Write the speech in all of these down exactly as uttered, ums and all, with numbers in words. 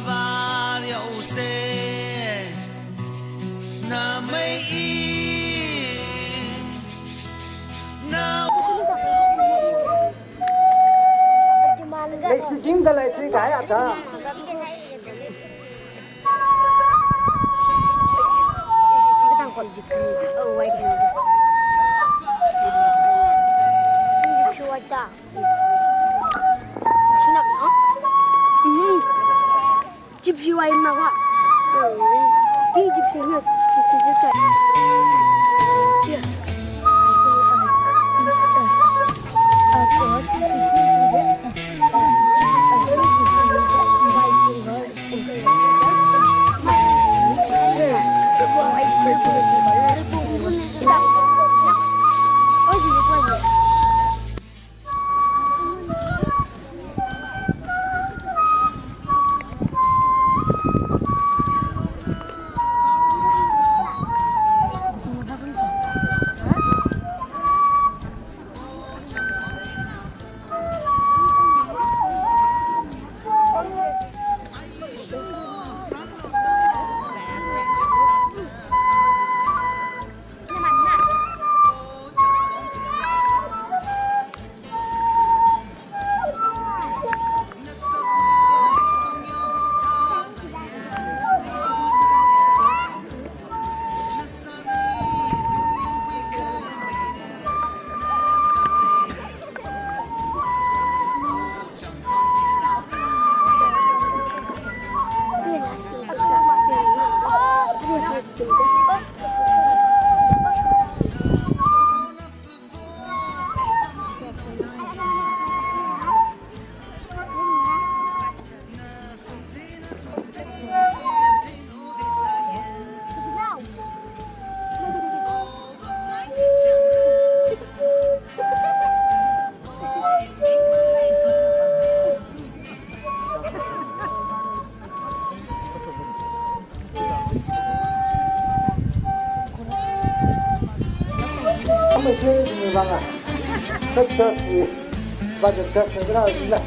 Varyaose, namei i, na Leishijingda leithuikahai ata. Gypsy wai ma wa. Di gypsy na, gypsy gypsy. Ama che ni banga. Tat tat ni. Ba tat tat tat na la.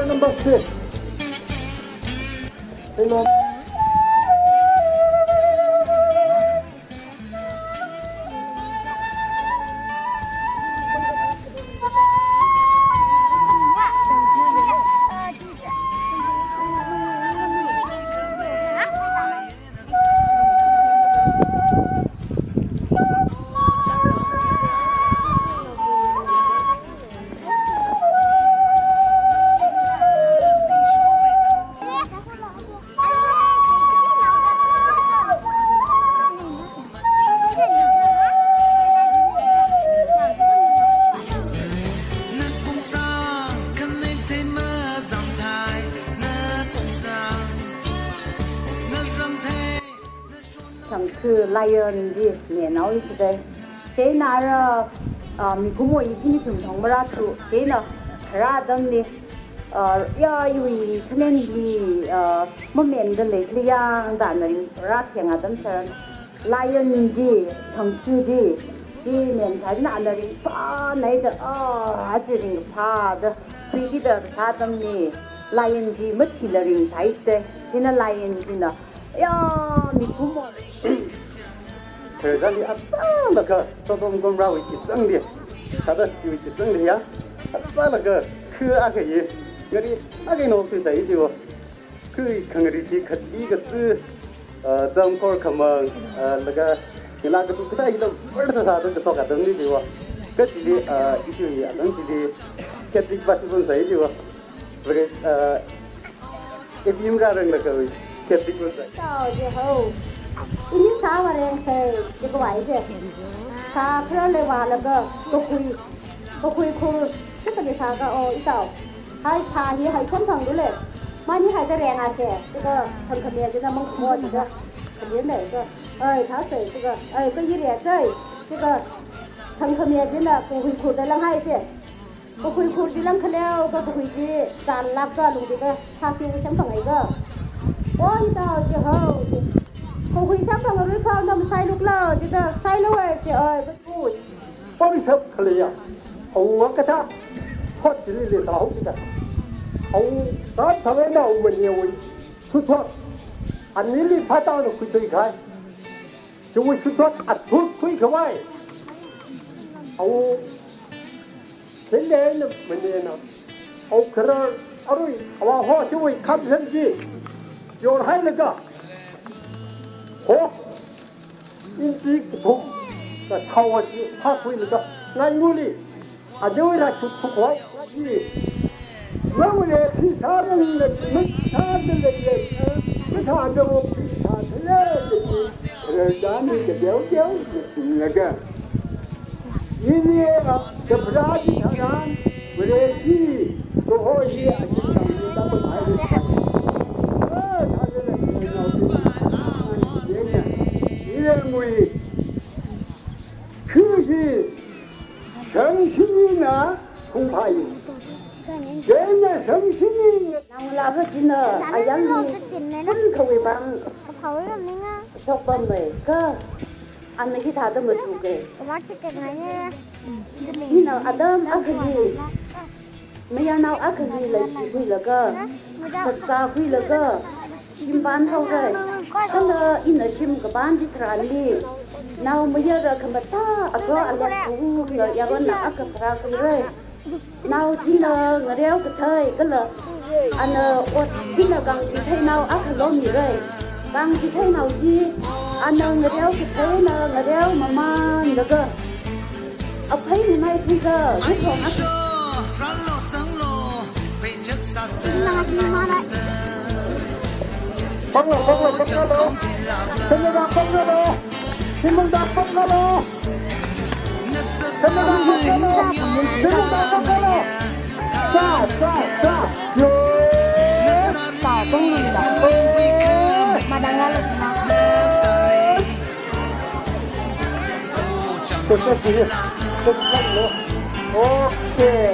Number six. Hello. Thangkha lion di nenao i chidai. Chieina ara, ah, mikumo i thimi thumthang marāthu. Chieina kharā atamli, ah, ya iwui khanen hi, ah, mamenda leikli yangda ana ringphā rātheng atam tharan. Lion di, thangkha di, di men tharan ana ringphā naida, ah, aja ringphāda, khuikida kasā atamli, lion di mathila ringphāi te, chieina lion dina, ya, mikumo. Khararchān hi atsālakha, Sodom Gomorrahwui kachangli, thāda chiwui kachangli ya, atsālakha, kha akha hi, ngari akha eina okthuisai chiwo. Kha khangarei chi khatli kachi, ah, zamkhor khamang, ah, laga, ngalā katu kathā hila vārda sāda kathok atamli chiwo. Kha chili, ah, ishi hi atam chili, Catholic basi bonsai chiwo. Laga, ah, A P M rāranglakha Catholic bonsai. Tao je ho. Ini sā vārengsei, je khavai je. Sā kharā leivālaga, kakhui. Kakhui khur, chithāli sāka o, itao. Hai sā hi hai chomthang dule. Mani hai da renga se, chika thangkhame china mangkhumo chika. Khalei ne ka. Ai, thāsei chika. Ai, ka yi re sai. Chika thangkhame china kakhui khur da langhai se. Kakhui khur chi langkhaleo, ka kakhui chi zanlak ka lungdi ka. Thāki u chomthang ai ka. O, itao chi ho. Kakhui chomthang rui khao nam sai luklo, chika sai lo ai se. Ai, ka khui. Pari sap khaleiya, awunga kathā, hot chili le ta hok chida. Au, ta thālai nao manewui suthot. Anili phatāna khuithuikhai. Chiwui suthot athut khuikhavai. Au, khendeina manena. Au kharar arui, awa ho chiwui khamsan chi. Yorhailaga. Ho. Inchi kathum kathao chi phākhuilaga ngainguli, adeoira chut thukhoi chi. Nawule phi sārangle, mik sārangle, mik sārangle, phi sārangle chi. Rardan ni kadeo deo chi laga. Ini, ah, kapra chi tharan, Vareshi, kaho hi, achi tangli ta pa thai de. Ah, thai de, thai de, thai de. Ini mui. Khuji, shangshini na, kungphai. Ini shangshini na. Nang laba jina, ayang ni, kun kawai bang. Shokbam mai, ka. Ana hithāda matuke. Ina atam akhali, mayarnao akhali leishikhuilaga, sāsākhuilaga, shim pānhaorai. Kala ina shim kapān chitharanli, naomayara khamatā akha alok khuga yaronna akha pharākhuirai. Nao china ngareo kathei kala, ana ot china kangchithei nao akha lomirai. Kangchithei nao chi, ana ngareo katheina ngareo mamānlaga, aphei nungai thuiga, rithong akha. Panglo, panglo, panglo. Panglo, panglo. Shimungda panglo. Sa, sa, sa. Yo. Sa, tungli da. Madangala. Sa, sa, sa. Sa, sa, sa. Okay.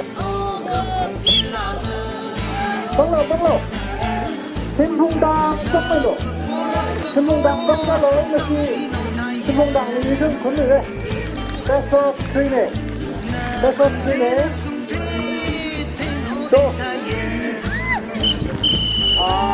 Panglo, panglo. Shimungda panglo. Shimungda panglo, nasi. Shimungda ni jung khun le. Best of three ne. Best of three ne. Do. Ah.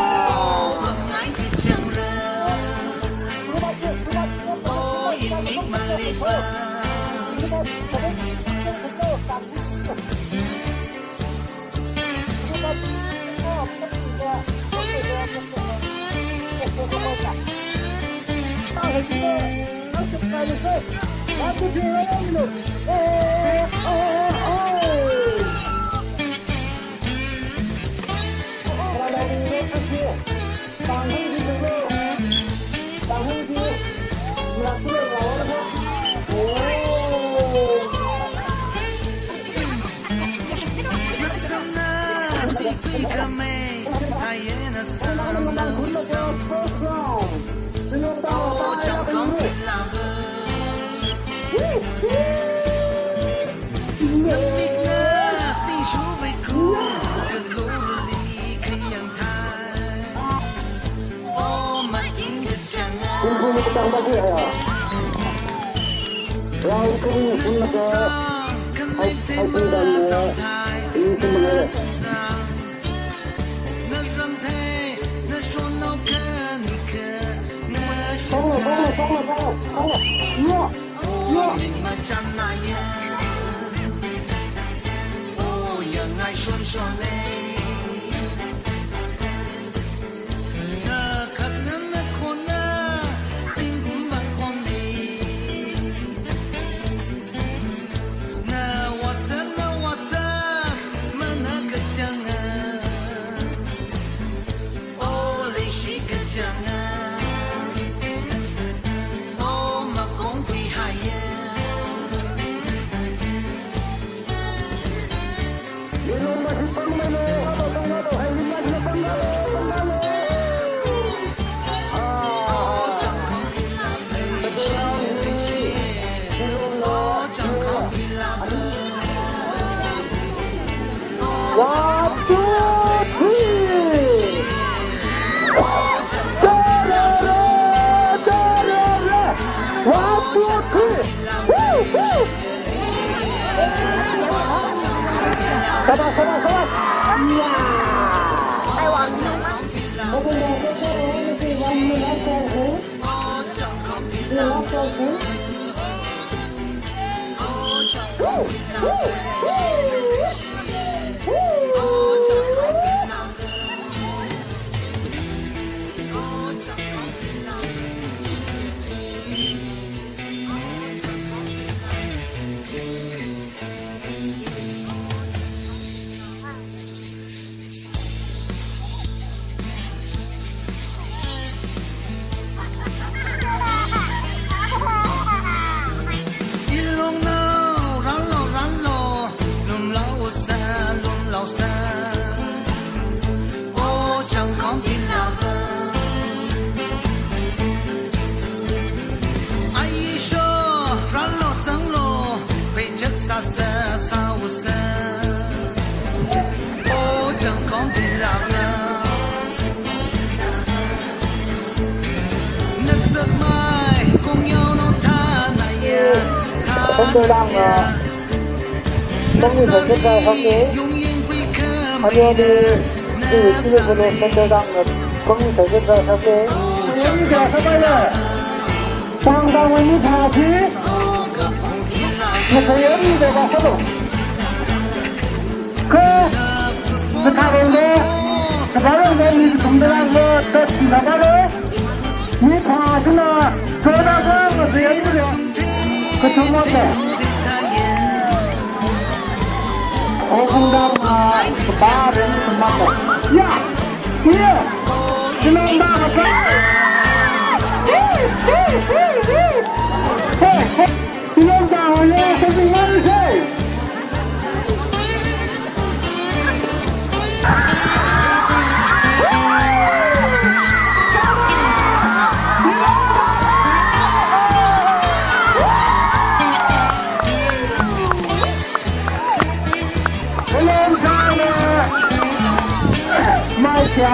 Kung kung tang ba si aya. Rao kung kung na ka. Ai, ai kung tang na. Ini kung na. Tang na, tang na, tang na, tang na, tang na. Yo, yo. One, two, three. One, two, three. Woo, woo. Sabar, sabar, sabar. Ya. Ilonglo, ranlo, ranlo, lumlaosa, lumlaosa. O changkhong tinglaba. Aisho, ranlo, sanglo, pheichat sāsa, sāusa. O changkhong tinglaba. Nasakmai, kongyao nong thanaya, thanaya. Thank you, Doctor Dang. Thank you, Doctor Dang. Thank you, Doctor Dang. Thank you, Doctor Dang. Thank you, Doctor Dang. Kha, nathālungli, nathālungli mi kathumda rālo, tat kathumda rālo. Mi phāshina, soda ka, kathumda rālo. Kathumda rālo. O, kathumda, ah, kathumda rālo, kathumda rālo. Ya! Ya! Kathumda rālo. Hey, hey. Ilongda hoye, sāsingmān sei. Ilongda hoye. Mai kya